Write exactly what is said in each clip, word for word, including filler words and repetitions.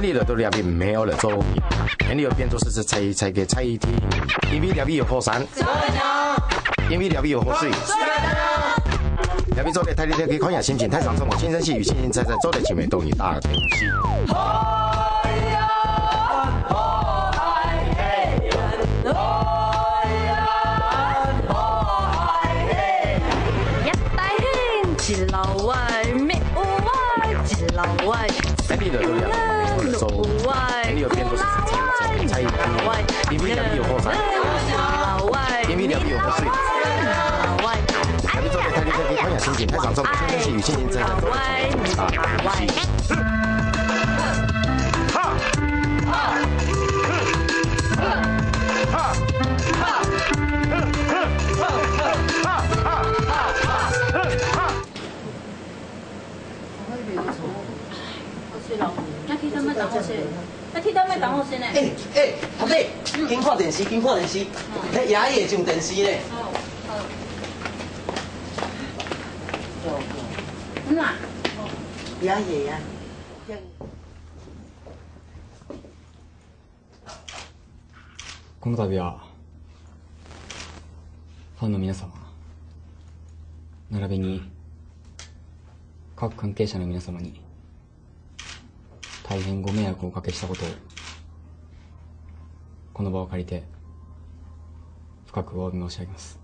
你來到這位毋係愛來做，你有變做係在在个在地，因為這位有火山，因為這位有河水，這位做得大力去看下心情，太上中國，親身去與親身在在做得青梅冬雨大東西。一大興，一老歪，滅無歪，一老歪。 哎，你的都了，你的都了，哎，你有变做是在在在，因为你的有火山，因为你的有火水，你做的太厉害，你看一下心情，太上中，现在是有信心在在做的，啊，要去到麦当劳先，要去到麦当劳先呢。哎哎，学弟，紧看电视，紧看电视，迄爷爷上电视呢。嗯啦。爷爷呀。 この度は、ファンの皆様、並びに各関係者の皆様に、大変ご迷惑をおかけしたことを、この場を借りて、深くお詫び申し上げます。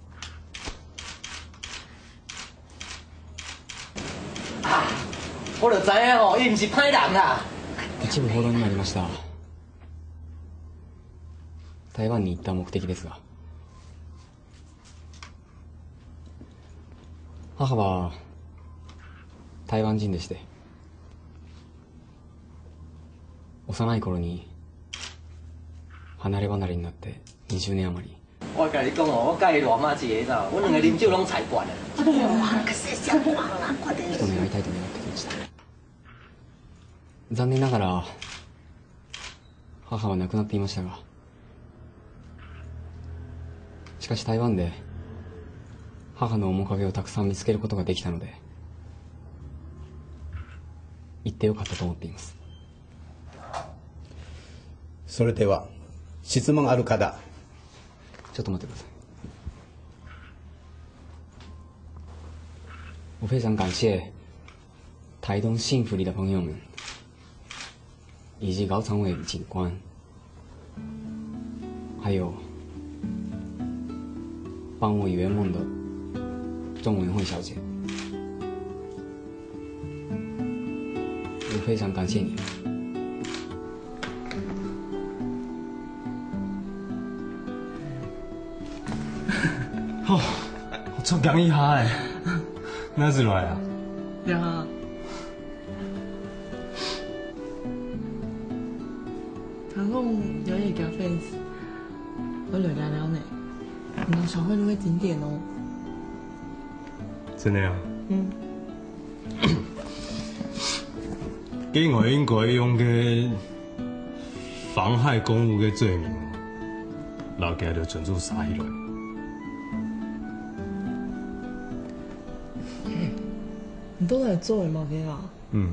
我就知影吼，伊毋是歹人啦。一部報道にもありました。台湾に行った目的ですが、母は台湾人でして、幼い頃に離れ離れになってにじゅうねん余り、 我甲你讲哦，我甲伊偌满意个，你知道？阮两个啉酒拢菜罐啊。一目会いたいと願ってきました。残念ながら、母は亡くなっていましたが、しかし台湾で母の面影をたくさん見つけることができたので、行ってよかったと思っています。それでは、質問ある方。 ちょっと待ってください。我非常感谢台东幸福里的朋友们，以及高长伟警官，还有帮我圆梦的中文慧小姐。我非常感谢你们。 吼，我出驚一下欸，哪會來啊？呀，聽講爺爺个fans，我來聊聊呢，你兜小會都會景點哦。真的啊？嗯。 該𠊎應該用个妨害公務个罪名，摎佢兜全部殺起來。你都來做个麼个啊？嗯，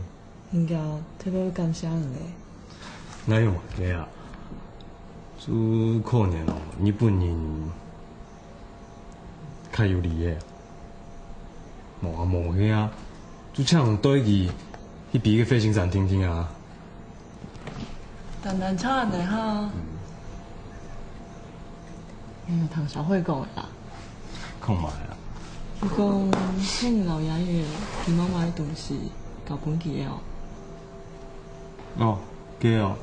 人家特別會感謝你嘞。哪有麼个啊？就可能哦，日本人較有利个。無啊，無个啊，就請對佢去比个飛行傘定定啊。 單單差恁仔哈。你有聽小慧講个啦。講麼个啊？佢講，請你摎爺爺佢媽媽个東西交分佢个哦。哦，該哦。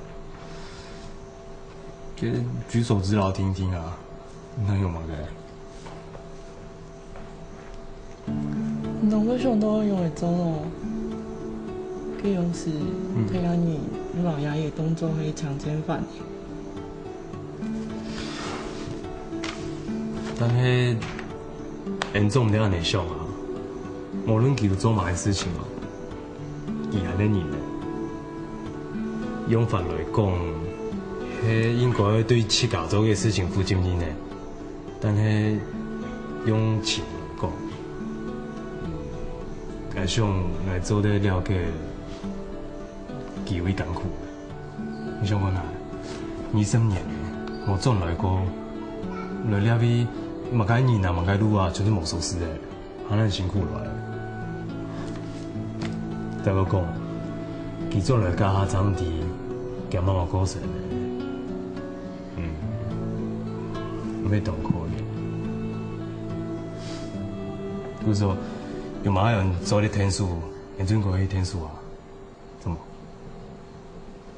該舉手之勞定定啊，哪有麼个？ 你會想到用會做哦。該樣時，嗯聽下你，你摎爺爺當做係強姦犯。但係，𫣆做毋得恁仔想啊！無論佢有做麼个事情哦，佢恁仔人呢，用法來講，係應該對自家做个事情負責任呢。 但係用情來講，𠊎想𠊎做得了解佢个艱苦。你想看啊？二十年了，無轉來過，來這位，麼个人啊，麼个路啊，全部無熟識个，還恁辛苦來。再過講，佢轉來該下正知，佢媽媽過身了。嗯，會當可憐。故所，有麼个人做得𢯭手，你就過去𢯭手啊。 怎麼？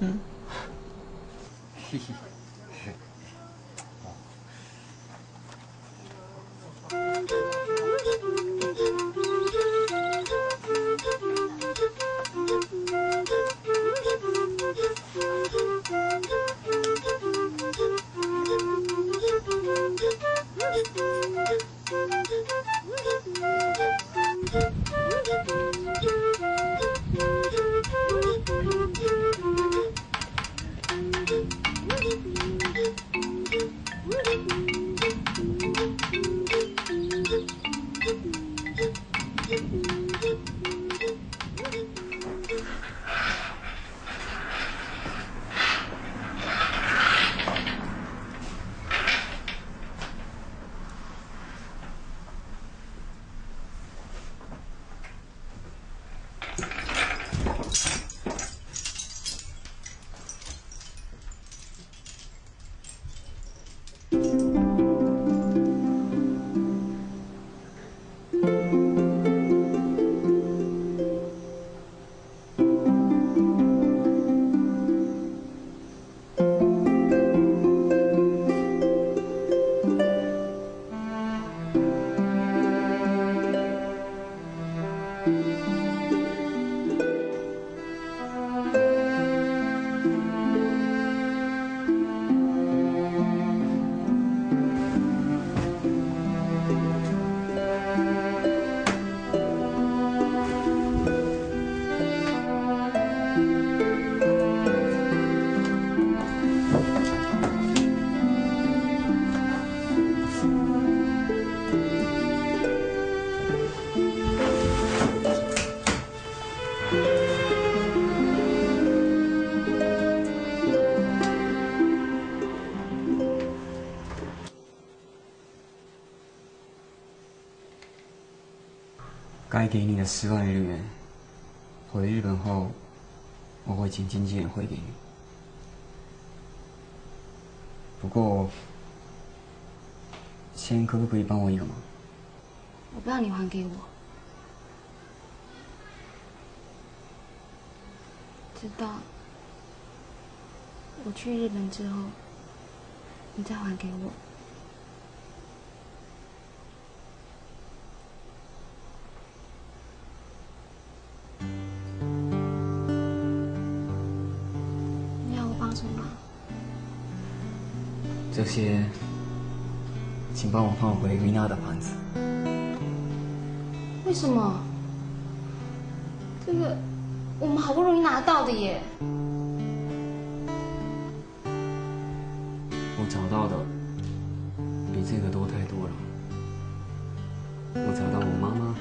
嗯。该给你的十万日元，回日本后，我会尽心尽力还给你。不过，先可不可以帮我一个忙？我不要你还给我，直到我去日本之后，你再还给我。 你要我帮什么忙？这些，请帮我换回Vina的盘子。为什么？这个我们好不容易拿到的耶。 我找到的比这个多太多了。我找到我妈妈，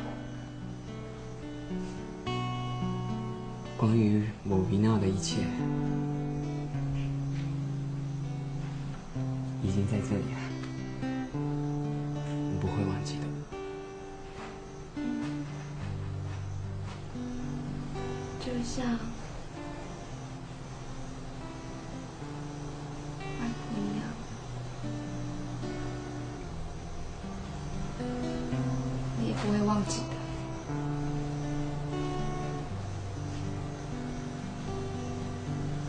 关于我Vina的一切，已经在这里了，我不会忘记的。就像 外婆一样，你也不会忘记的。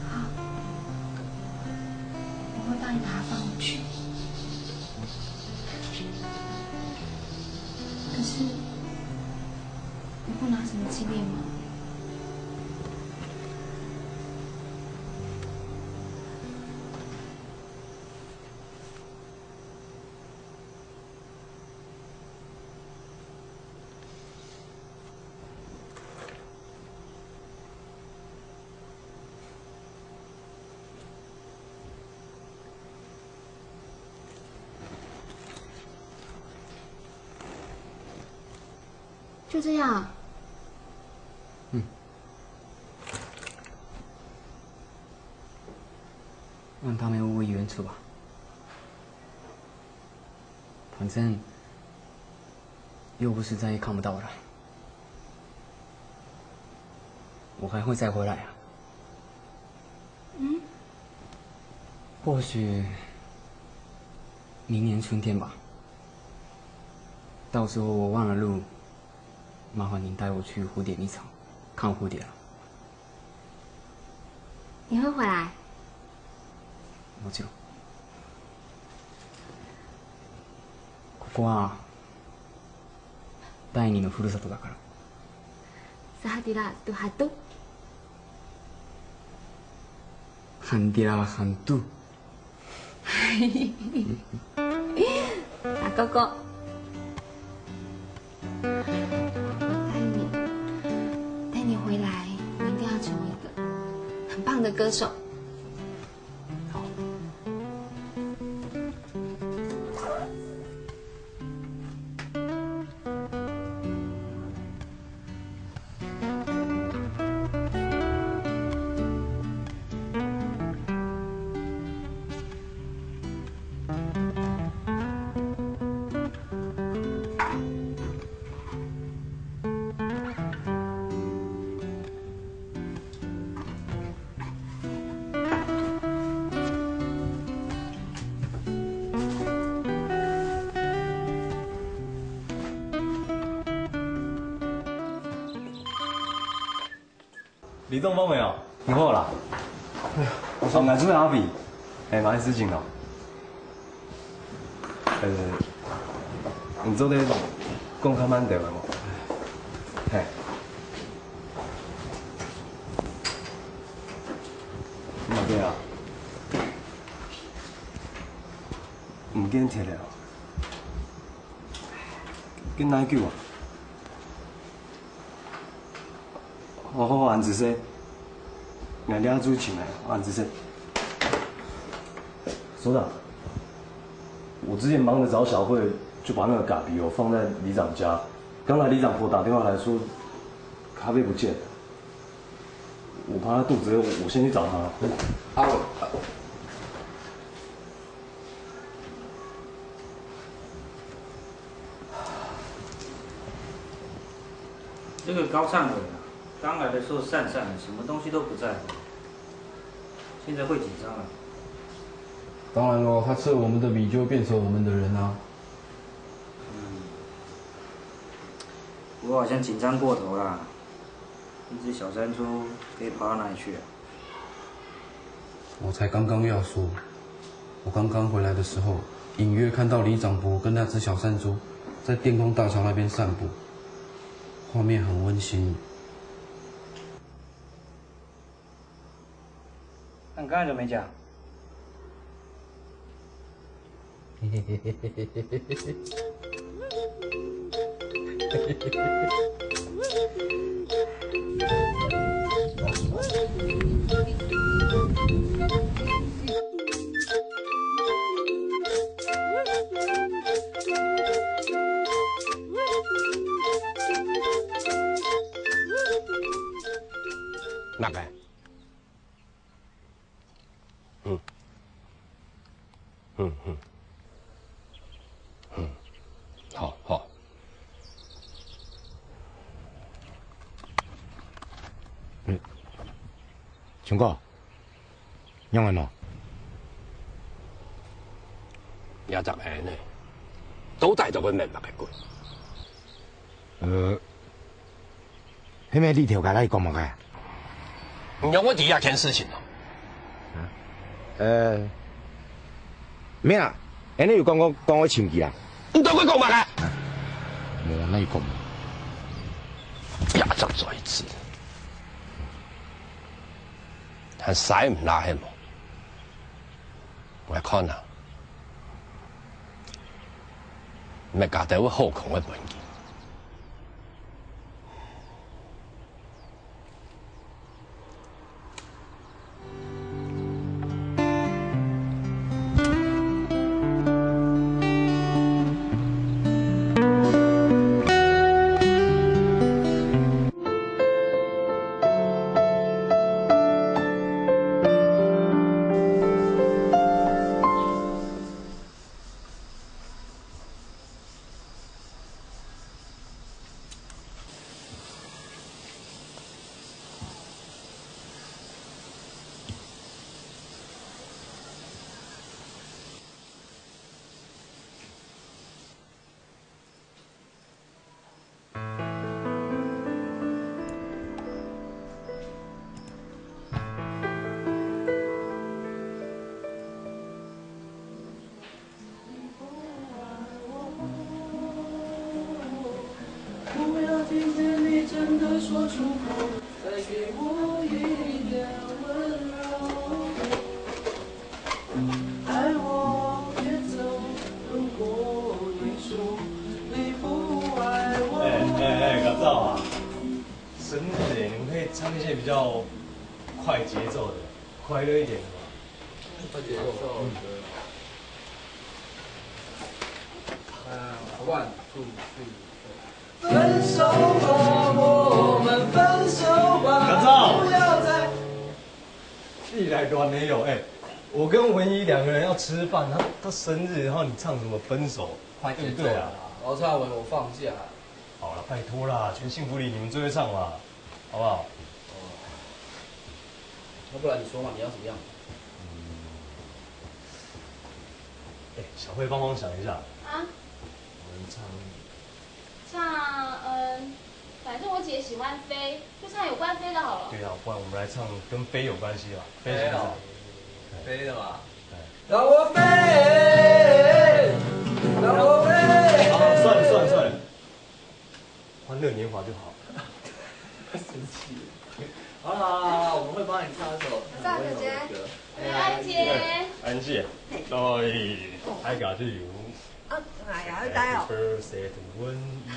好，我会帮你把它放回去。可是，你不拿什么纪念吗？ 就这样。嗯。让他们误会原处吧。反正又不是再也看不到了，我还会再回来啊。嗯？或许明年春天吧。到时候我忘了路，麻烦您带我去蝴蝶蜜场看蝴蝶啊。 你会回来？もちろん。ここは第二のふるさとだから。Sahadira tu hatu. Handira hantu. 大哥哥，带你，带你回来，你一定要成为一个很棒的歌手。好。 你中风没有？你好啦。哎呀，我说，哦，𠊎就係阿比。哎，麼个事情哦？呃，你做得講較慢兜仔無？嘿。麼个啊？毋見忒了。緊哪久啊？ 好好，恁仔細。𠊎這就尋來，恁仔細。所長，我之前忙著找小慧，就把那個咖啡哦放在里長家。剛才里長婆打電話來說，咖啡不見了。我怕她肚子餓，我先去找她。阿偉，這個高燦偉啊，剛來的時候散散的，什麼東西都不在乎，現在會緊張啊。當然咯，他吃了我們的米，就會變成我們的人啊。嗯，不過好像緊張過頭啦。 那隻小山豬可以跑到哪裡去啊？我才剛剛要說，我剛剛回來的時候，隱約看到里長伯跟那隻小山豬在電工大橋那邊散步，畫面很溫馨。那你剛才怎麼沒講？ 哪個？ 嗯。嗯，嗯。嗯，好，好。嗯，春哥，仰仔無？這隻𫣆呢，到底做个明白个鬼。 呃，係毋係里頭該來講麼个啊？你仰會知這件事情哦？呃，無啦，𫣆俚有講講講愛尋佢啦。你到底講麼个？無，哪有講？這隻嘴子，還使毋拉係無？ 𠊎看啊，毋係加兜好空个分佢。哎哎哎，搞造啊！生日，你们可以唱一些比较快节奏的、快乐一点的吗？快节奏的歌。嗯。啊，one, two, three, four。分手吧，我们分手吧，搞造！不要再……你来乱的哟，哎，我跟文怡两个人要吃饭，他他生日，然后你唱什么分手，快节奏啦，对不对啊？我唱完我放假。好了，拜托啦，全幸福里你们最会唱嘛，好不好？哦，要不然你说嘛，你要怎么样？哎，小慧帮忙想一下。啊？我们唱……唱，嗯，反正我姐喜欢飞，就唱有关飞的好了。对啊，不然我们来唱跟飞有关系吧，飞行者。飞哦，飞的吧。哎。让我飞，让我飞。好，算了算了算了，《欢乐年华》就好。生气了。好了好了好了，我们会帮你唱一首很温柔的歌。哎，安姐。安姐，哎，大家就有。啊，哎呀，要带哦。Happy birthday to 文怡。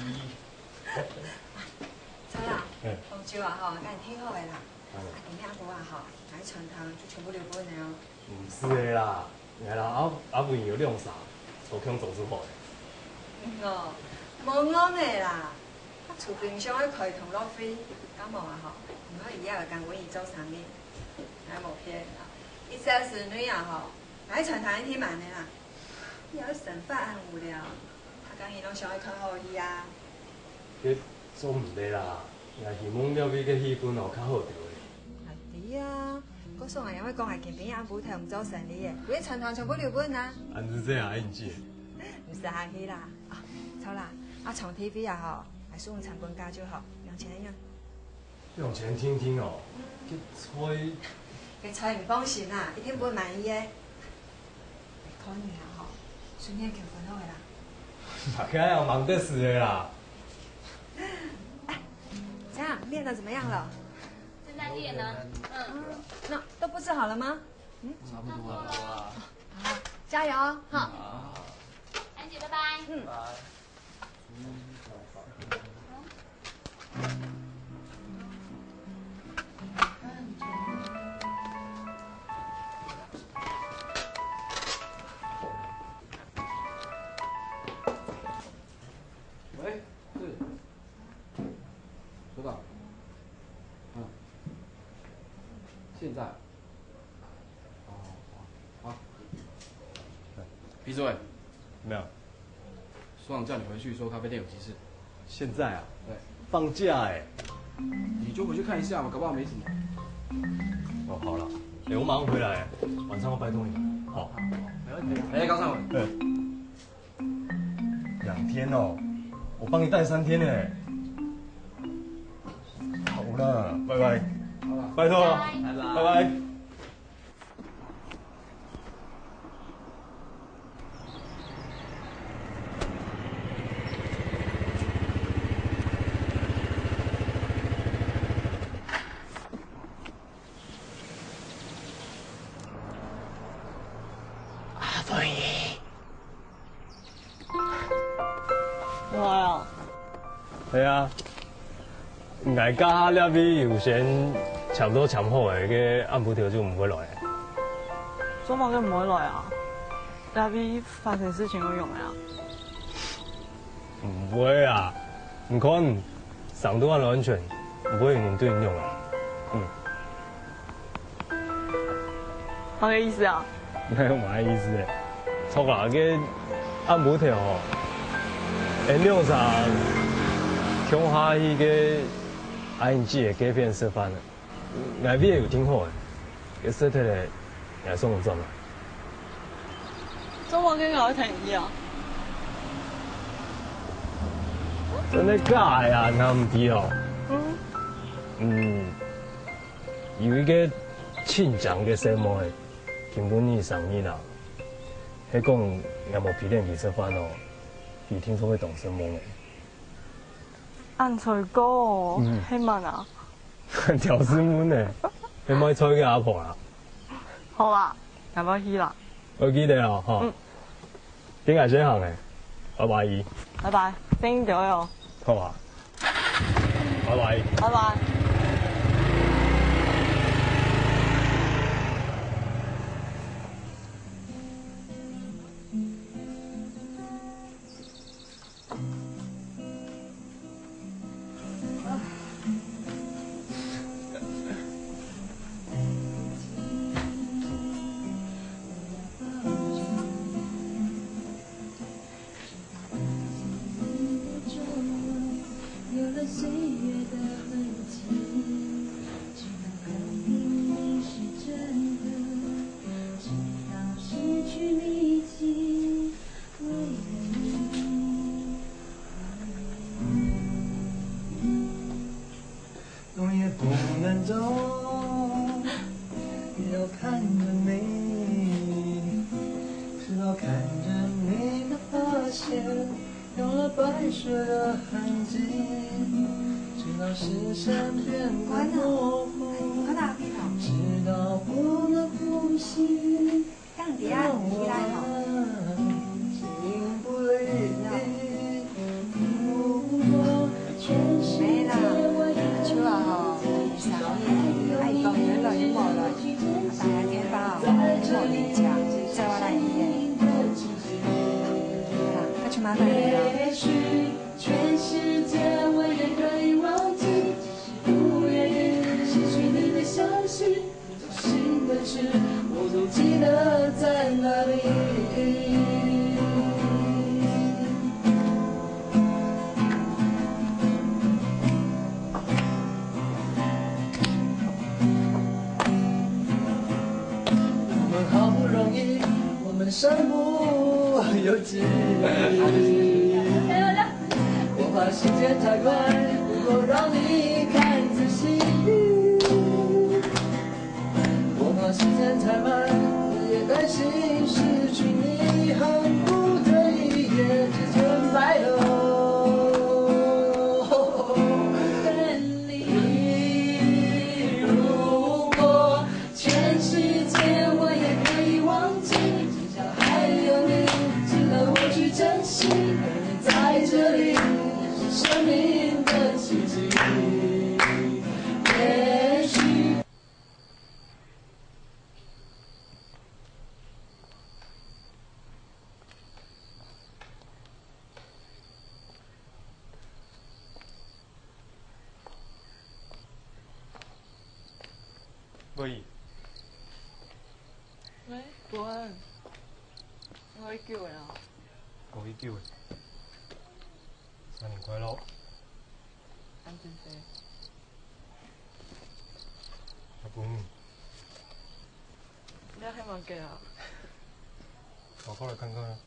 草啦，嗯。紅酒啊吼，該你訂好个啦。嗯。啊，今日暗晡啊吼，𠊎全廳就全部留分你哦。毋使个啦，𠊎啦，阿阿文有兩儕，做工做出好个。嗯哦，無戇个啦，啊，除非你想愛開通路費，敢無啊吼？毋過佢也會跟文怡做生意，𠊎無騙你啦。一隻孫女啊吼，𠊎全廳一定滿个啦。你愛生活恁無聊，他講你攏想愛看好戲啊。 該做毋得啦，𠊎希望這位个氣氛哦較好兜仔。啊，對啊，故所𠊎也會講𠊎今晡日暗晡頭毋做生理个，歸餐廳全部留分你啊。恁仔細啊，英姐。毋使客氣啦。啊，著啦，啊，場地費啊吼，𠊎送餐分你就好，兩千个銀。兩千定定哦，該菜……該菜你放心啦，一定分滿意个。 看你啊吼，順便求婚好个啦。大家要忙得死个啦。哎，怎樣，練得怎麼樣了？正在練呢。嗯。嗯，那都佈置好了嗎？嗯。差不多了。好，加油哦，哈。好。安姐，拜拜。嗯。拜拜。 喂，是，收到。嗯，现在。哦，好。闭嘴。没有。所长叫你回去说咖啡店有急事。现在啊？对。放假哎。你就回去看一下嘛，搞不好没什么。哦，好了，哎，我马上回来，晚上要拜托你。好。没问题。哎，高尚文。嗯。 两天哦，我帮你带三天呢。好啦，拜拜。好啦。拜托。拜拜。拜拜。阿文姨。 來啊。係啊，𠊎加下這位優先簽到簽好个，該暗晡頭就毋會來。做麼个毋會來啊？這位發生事情有用个啊？毋會啊，你看，生到恁安全，毋會有人對你用啊。嗯。 麼个意思啊？哪有麼个意思誒？著啦，該暗晡頭吼，𠊎兩儕共下去該阿英姊个該片食飯，𠊎位有訂好誒，該食忒誒，𠊎送你轉來。做麼个𠊎愛跈你去啊？真个假个啊？哪毋知哦？嗯。嗯。 有一個盡靚个細妹，今晡日生日啦。係講𠊎無陪等佢食飯哦，佢定著會當失望个。恁衰過，嗯。係麼人啊？刁斯文呢，係賣菜个阿婆啊。好啦，𠊎愛去啦。愛記得哦，吼。嗯。今日先行咧，拜拜。拜拜，正經哦。好啊。拜拜。拜拜。动也不能动，要看着你，直到看着你的发线，有了白雪的痕迹，直到视线变得模糊，直到不能呼吸。 放低啊，起來吼。無啦，手啊吼，生理愛講越來越無了，啊，大家聽吧吼，無理解，所以再我來醫咧。好啦，那就麻煩你了。 我们好不容易，我们身不由己。我怕时间太快，不够让你看仔细。 我怕时间太慢，我也担心失去你，恨不得一夜之间白头。你如果全世界我也可以忘记，至少还有你值得我去珍惜，有你在这里，是生命的奇迹。也许 喂。喂，伯恩，我已久了。我已久了。新年快樂！恁仔細。阿公，你要喊麼个啊？跑過來看看啊。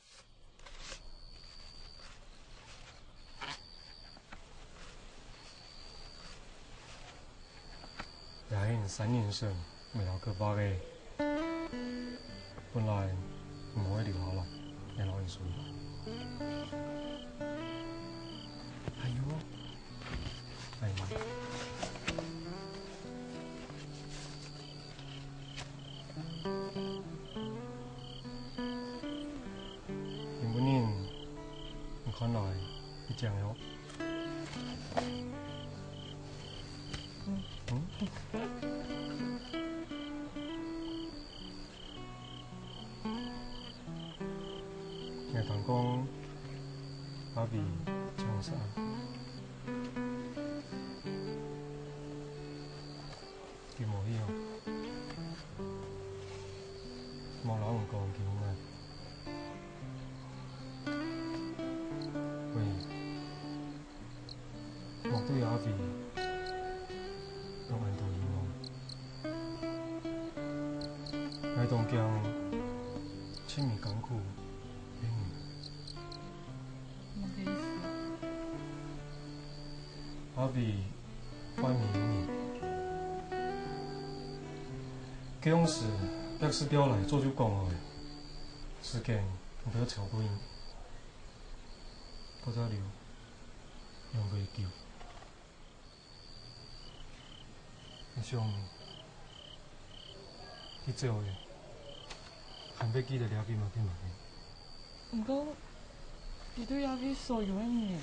這係三年前，𠊎摎佢畫个。本來毋會留下來，也摎你收起來。還有哦，還有。 今晡日，你看來一靚喲。嗯？你同講，阿偉請食啊？ 佢無去哦。無摎你講佢去哪。喂，莫對阿偉用恁多希望。𠊎當驚，盡尾艱苦，係你。 麼个意思？阿偉發明你。該央時，百事調來早就講好了，時間毋會超過你。過早了，用過久。想，佢走了，還會記得這位嗎？毋過，佢對這位所有个人，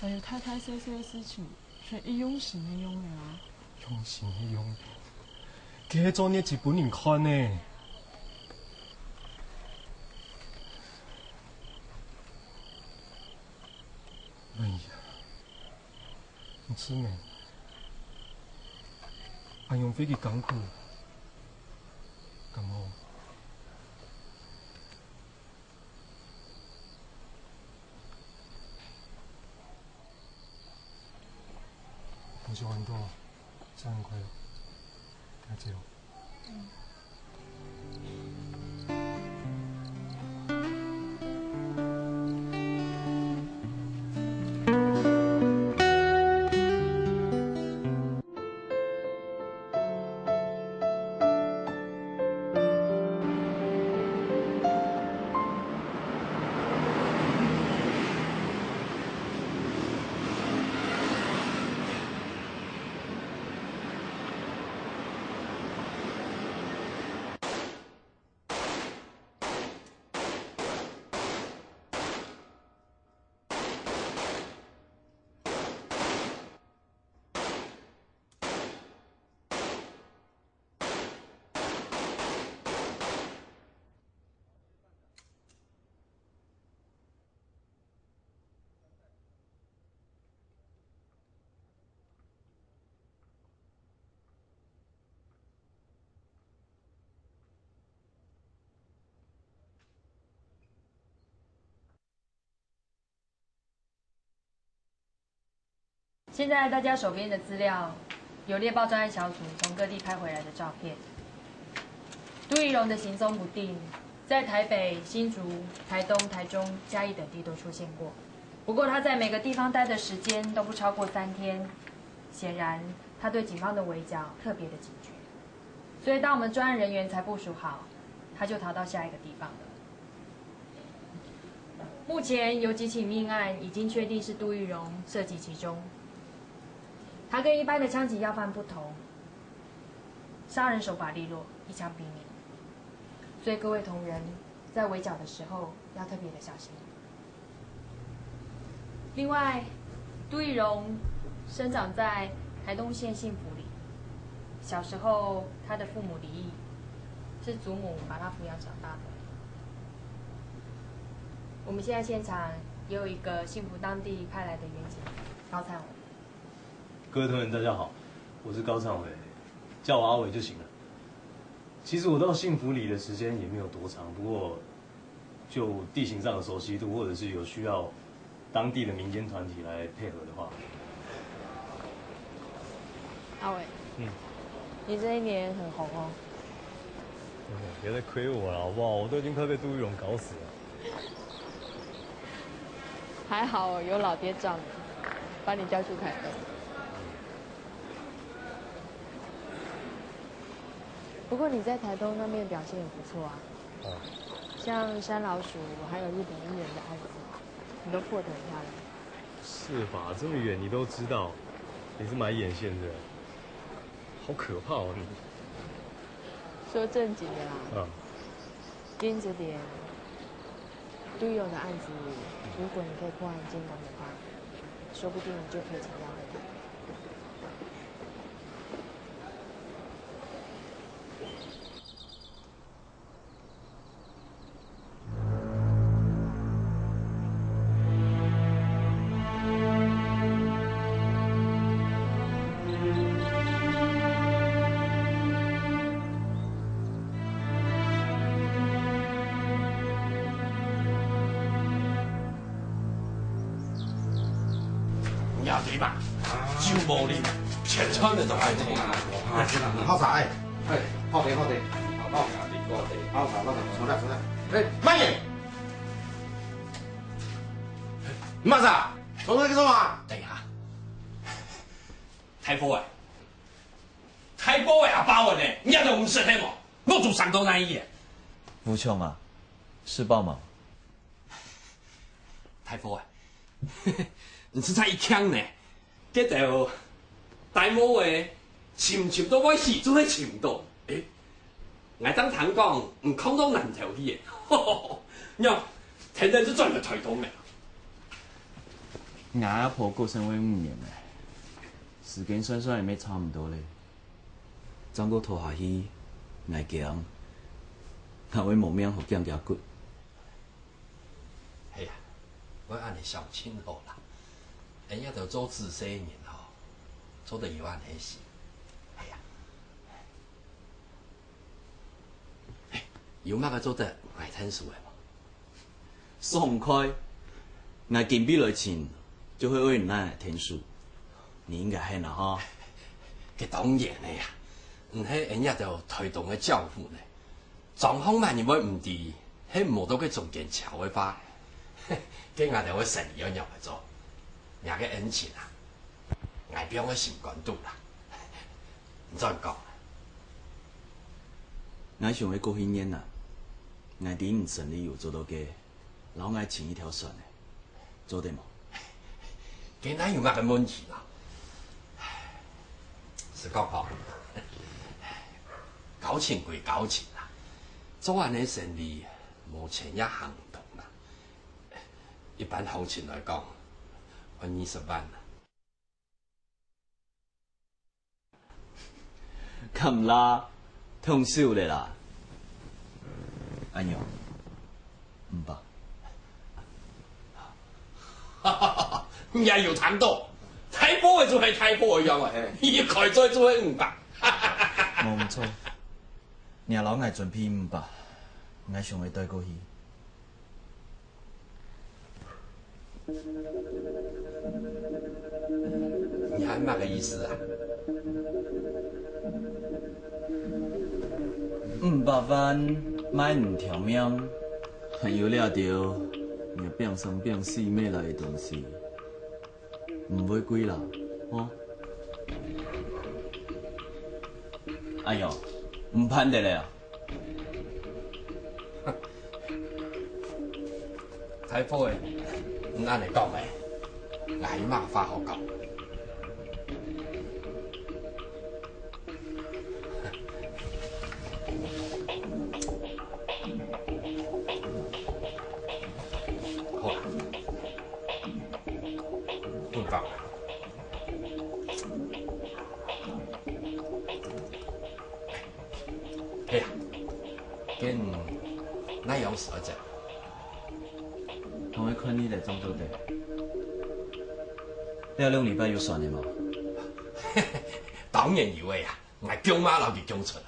還有大大細細个事情，全一樣新个樣仔啊！樣新个樣仔，佢係做日記分人看呢。哎呀！ 你知無？恁樣會幾艱苦，敢好？你想恁多，生日快樂，阿姐。 现在大家手边的资料，有猎豹专案小组从各地拍回来的照片。杜奕荣的行踪不定，在台北、新竹、台东、台中、嘉义等地都出现过。不过他在每个地方待的时间都不超过三天，显然他对警方的围剿特别的警觉。 所以当我们专案人员才部署好，他就逃到下一个地方了。目前有几起命案已经确定是杜奕荣涉及其中。他跟一般的枪击要犯不同，杀人手法利落，一枪毙命。所以各位同仁在围剿的时候要特别的小心。 另外，杜奕荣生长在台东县幸福里。小时候，他的父母离异，是祖母把他抚养长大的。我们现在现场也有一个幸福当地派来的员警高灿伟。各位同仁，大家好，我是高灿伟，叫我阿伟就行了。其实我到幸福里的时间也没有多长，不过 就地形上的熟悉度，或者是有需要当地的民间团体来配合的话。阿伟，嗯。你这一年很红哦。哎呀，别再亏我了好不好？我都已经快被杜奕荣搞死了。还好有老爹罩你，把你叫去台东。不过你在台东那边表现也不错啊。 哦。像山老鼠还有日本艺人的案子，你都破得很漂亮。是吧？这么远你都知道，你是买眼线是不是？好可怕哦你！说正经的啦。嗯。盯着点，都有的案子，如果你可以破案建功的话，说不定你就可以请教回来。 兄弟嘛，酒無啉，千萬个都愛聽。好茶哎，哎，好茶好茶，好茶好茶，好茶好茶，坐下坐下。哎，慢点。你妈啥？从这个干嘛？等一下，大哥哎，大哥哎，阿爸呢？你也都毋識係無？我做三哥那一眼。武松啊，是豹吗？ 大哥啊，你實在一腔呢，這兜大毛个尋尋到會死，就係尋毋到。欸，𠊎正聽講，你囥到南投去欸。喲，天天就轉來台東欸。𠊎阿婆過身會五年咧，時間算算也乜差毋多咧。正過拖下去，𠊎驚，𠊎會無命好見厥骨。 係啊，𠊎恁呢想盡好啦。𫣆這兜做子細人吼，做得有恁呢心。係啊，有麼个做得𠊎𢯭手个無？爽快！𠊎今晡來尋，就係愛你來𢯭手。你應該肯啊吼。該當然个呀，你係𫣆這兜台東个教父呢。 莊項麼人會毋知，係無到該中間撨个話，該𠊎兜个生理愛仰般做？若个恩情啊，𠊎放在心肝肚啦。你轉講啊。𠊎想愛過去念啊，𠊎知你生理有做到个，摎𠊎尋一條船仔。 做得無？該哪有麼个問題啦？係講吼，交情歸交情啦，做恁呢生理，無錢也行毋通啦。一般行情來講，愛二十萬啦。 敢啦，動手咧啦。恁樣，五百。你也有聽到，大寶个就係大寶个樣啊，嘿，一開嘴就係五百。無毋著，你摎𠊎準備五百，𠊎想愛帶過去。 你喊麼个意思啊？五百萬賣你條命，還有這兜你拚生拚死買來个東西，毋會貴啦，吼？哎喲，毋盼得了啊！ 大寶欸，你恁呢講欸，𠊎有麼話好講？好啊，你講啊。 係啊，該你哪央時愛走？同𠊎看日仔正做得。這兩禮拜有船仔無？當然有个啊，𠊎強嘛摎佢強出啊。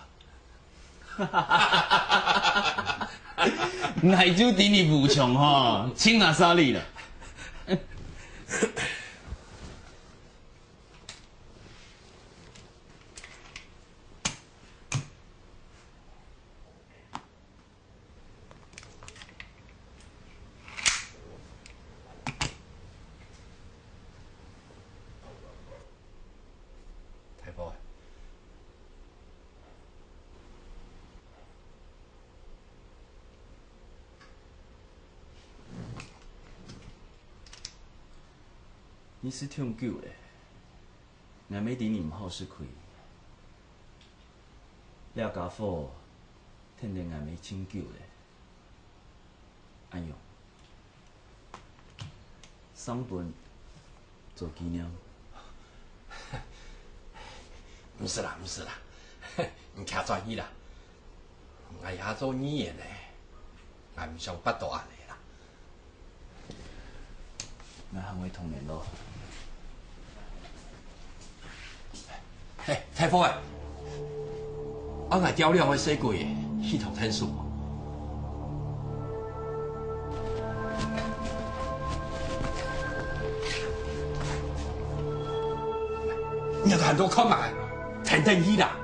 𠊎就知你無從吼，盡阿莎力了。大寶啊，你食忒久咧，𠊎乜知你毋好食虧。這傢伙跈等𠊎乜盡久咧。 恁樣，送分做紀念。毋使啦，毋使啦，你徛轉去啦。𠊎這下做議員呢，𠊎毋想發到恁呢啦。 𠊎還會同聯絡。嘿，大寶欸，啊𠊎調兩个細鬼仔去同𢯭手。你還在該看麼个？跈等去啦！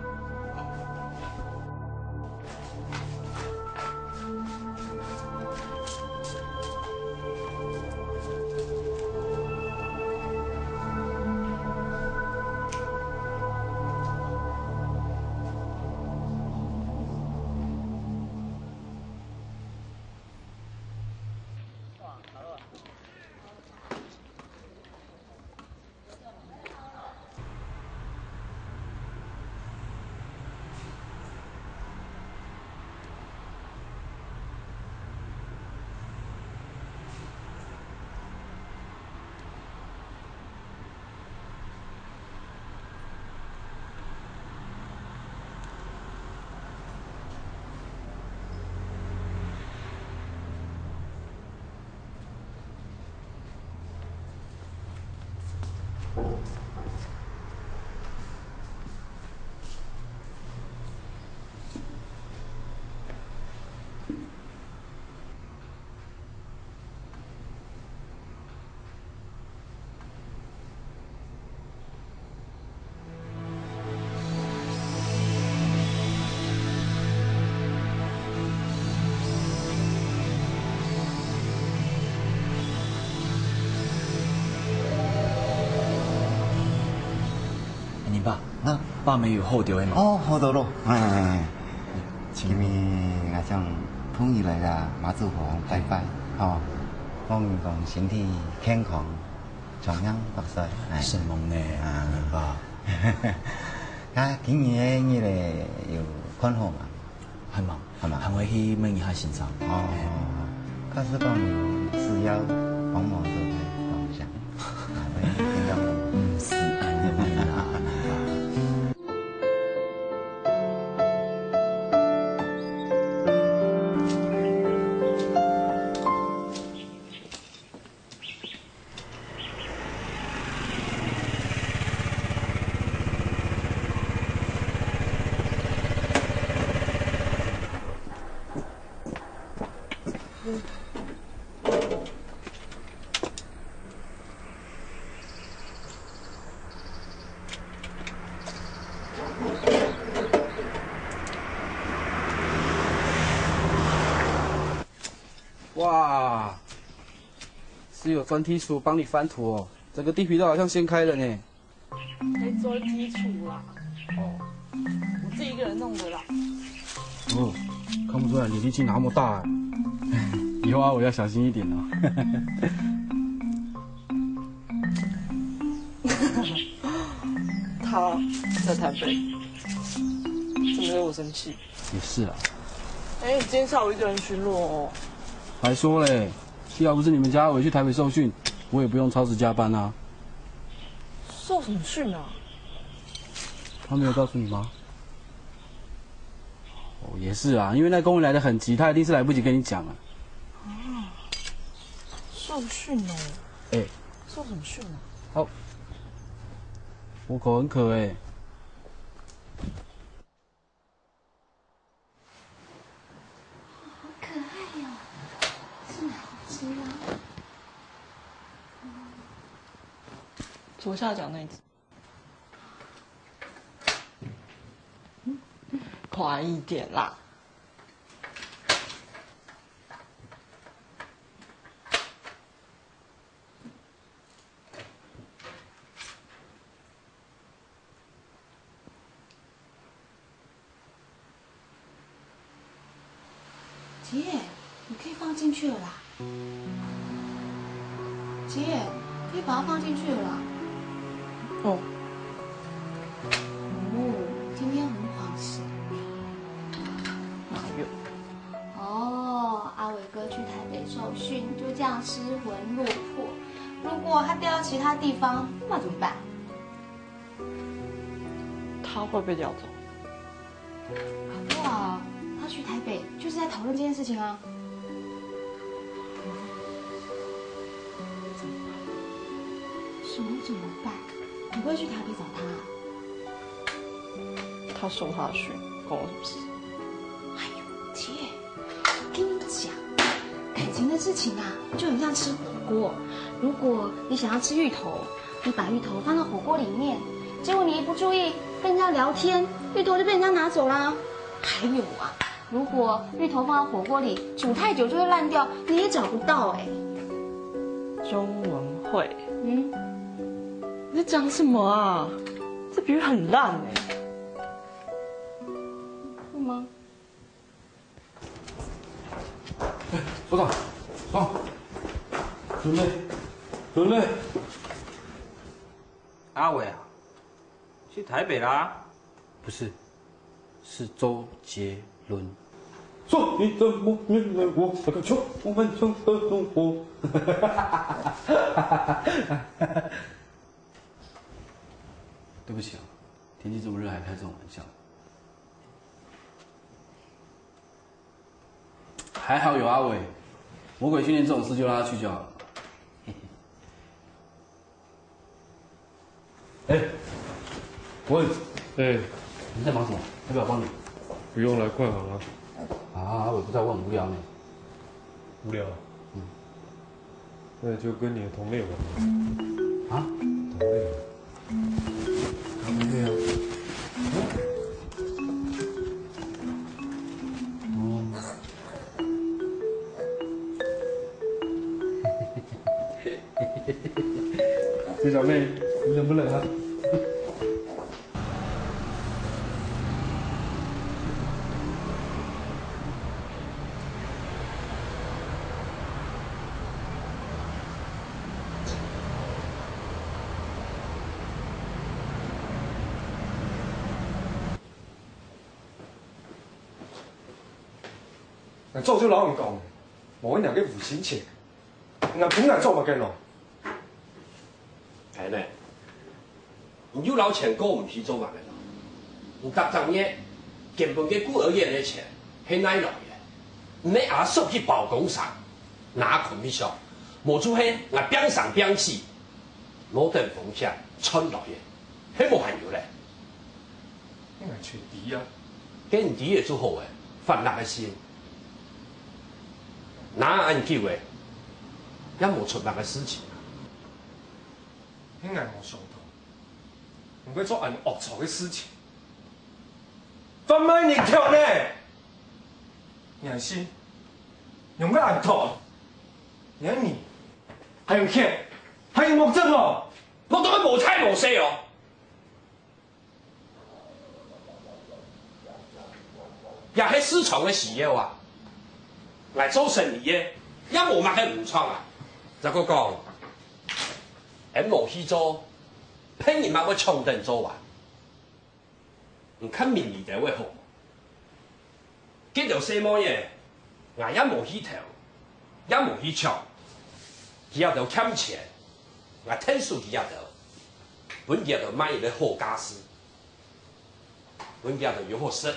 你爸，那爸没有候着的吗？哦，好多咯。哎，今日我想同你來个媽祖佛拜拜，哦，望你講身體健康，長命百歲。哎，承蒙呢，啊，爸。啊，今日个日子有看好嗎？還吂，還吂。還愛去問一下先生。哦，假使講有需要幫忙，就來幫一下。啊，恁樣，恁樣。毋使恁樣啦，爸。哇，是有专梯厨帮你翻土哦，整个地皮都好像掀开了呢。还专梯厨啦？哦，我自己一个人弄的啦。哦，看不出来你力气那么大啊。以后阿伟要小心一点哦。他在台北，怎么惹我生气？ 也是啊。哎，你今天下午一个人巡逻哦？还说嘞，要不是你们家阿伟去台北受训，我也不用超时加班啊。受什么训啊？他没有告诉你吗？哦，也是啊，因为那公文来得很急，他一定是来不及跟你讲啊。受训哦？哎，受什么训啊？好，我口很渴哎。 好可爱哟，是哪一只啊？左下角那一只。快一点啦！ 姐，你可以放进去了啦。姐，可以把它放进去了啦。哦。哦，今天很晃神呢。哪有？哦，阿伟哥去台北受训，就这样失魂落魄。如果他调到其他地方，那怎么办？ 他会被调走。搞不好他去台北就是在讨论这件事情啊。怎么办？什么怎么办？你会去台北找他啊？他受他的训，关我什么事？哎呦，姐，我跟你讲，感情的事情啊，就很像吃火锅。如果你想要吃芋头，你把芋头放到火锅里面，结果你一不注意，跟人家聊天，芋头就被人家拿走啦。还有啊，如果芋头放到火锅里，煮太久就会烂掉，你也找不到哎。钟文慧，嗯，你在讲什么啊？这比喻很烂哎。是吗？ 所长，所长，准备，准备。阿伟啊，去台北啦？不是，是周杰伦。说你怎么没有我那个球，我们唱的生活。对不起啊，天气这么热还开这种玩笑。 还好有阿伟，魔鬼训练这种事就让他去就好了。哎，喂，哎，你在忙什么？要不要帮你？不用了，快好了。啊，我也不知道，我很无聊呢。无聊啊？嗯。那就跟你的同类玩吧。啊？同类啊。同类啊。嗯。 这小妹，你冷不冷啊？那早就老人讲，莫问人家个无心情。 人家本來做麼个咯？哎呢，你有老錢過毋去做麼个咯？你逐隻月根本个孤兒院个錢係哪來个？你阿叔去包工廠，拿commission，無就係拿拚生拚死，無等風險賺來个，係無還有咧？你還全知啊？該你知个就好誒，發哪个心？ 哪恁久誒，也無出麼个事情啊？係𠊎無想到，你會做恁惡臭个事情。販賣人口呢！你還信？用个恁多！你還你，還有錢，還有目汁哦！目汁个無大無細哦！ 也係市場个需要啊。𠊎做生理个，也無麼个毋著啊。再過講，𠊎無去做，別人嘛會搶等做啊。你看明理个會好無？該兜細妹仔，𠊎也無去偷，也無去搶，佢兜欠錢，𠊎𢯭手佢兜，分佢兜買一個好傢俬。 分佢兜有好食，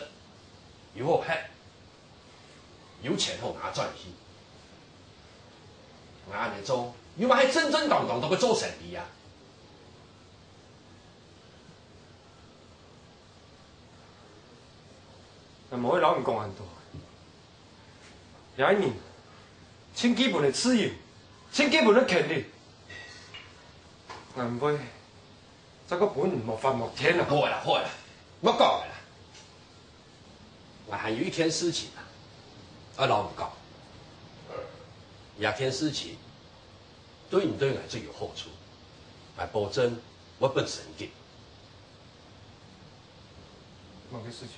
有好歇，有錢好拿轉去。𠊎恁仔做，又嘛係正正當當个做生理啊！𠊎無愛摎你講恁多。 這係人盡基本个自由，盡基本个權利。𠊎毋會再過分你無法無天啊！好啦，好啦，莫講啦。𠊎還有一件事情啊，愛摎你講。這件事情對你對𠊎最有好處，𠊎保證會分成功。麼个事情？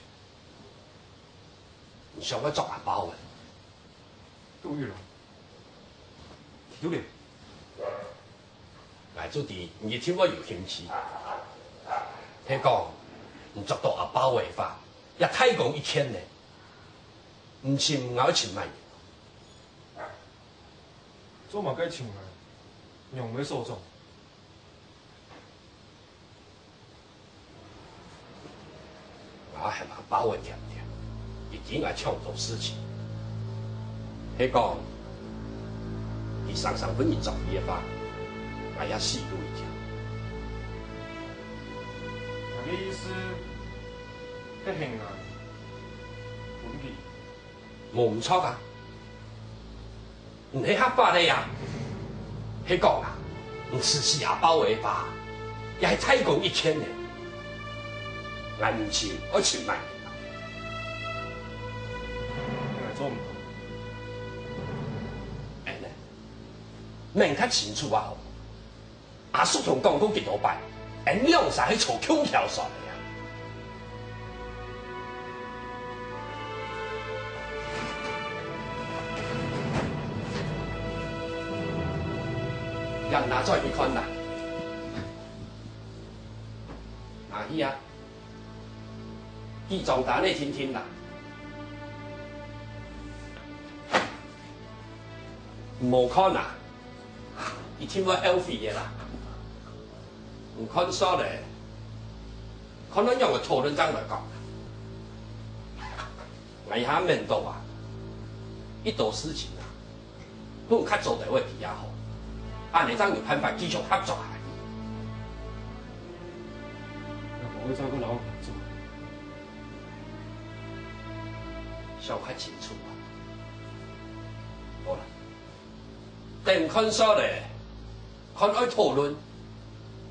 你想愛捉阿包仔？杜玉郎。杜玉郎。𠊎就知你一定會有興趣。係講，你捉到阿包仔个話，也大功一件呢。你尋𠊎愛尋麼人？做麼个尋𠊎？仰會所長？ 𠊎喊阿包仔恬恬，佢知𠊎搶到事情。係講，佢生生分人捉去个話，𠊎也死路一條。你个意思，係喊𠊎分佢？ 無毋著啊！你係合法个呀！係講啊，你食死阿包仔个話，也係大功一件呢。𠊎毋知愛尋麼人。𠊎做毋到。恁仔，問較清楚啊好。 阿叔同講過幾多擺，𠊎兩儕係坐共條船个啊！人拿轉去看啦！拿去啊！記帳單仔定定啦！毋好看啊！ 一定會後悔个啦！你看煞咧，看恁樣个討論正來講。𠊎這下愐到啊，一兜事情啊，分較早兜仔知也好，恁仔正有辦法繼續合作下去。會再過摎我合作。想較清楚啊！好啦，等看煞咧，看愛討論，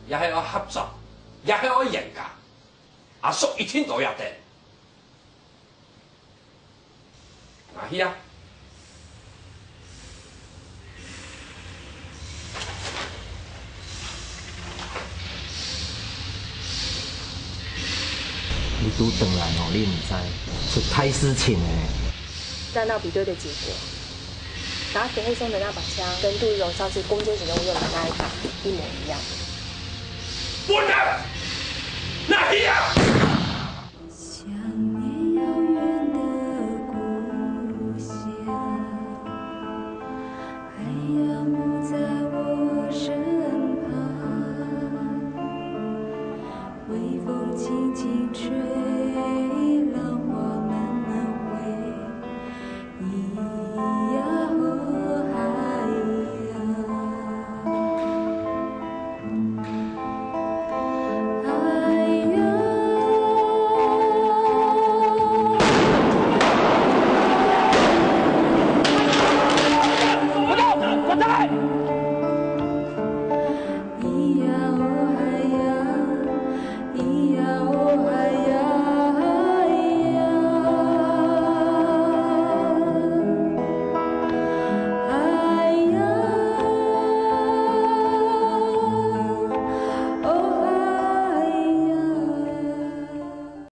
也係愛合作，也係愛冤家，阿叔一定都也等。 拿去啊！你拄轉來哦，你毋知，出大事情咧。拿到比對的結果，拿鐵黑松的那把槍，跟杜玉榮上次攻堅行動用的那一把一模一樣。混蛋！拿去啊！ 想念遥远的故乡，还有你在我身旁，微风轻轻吹。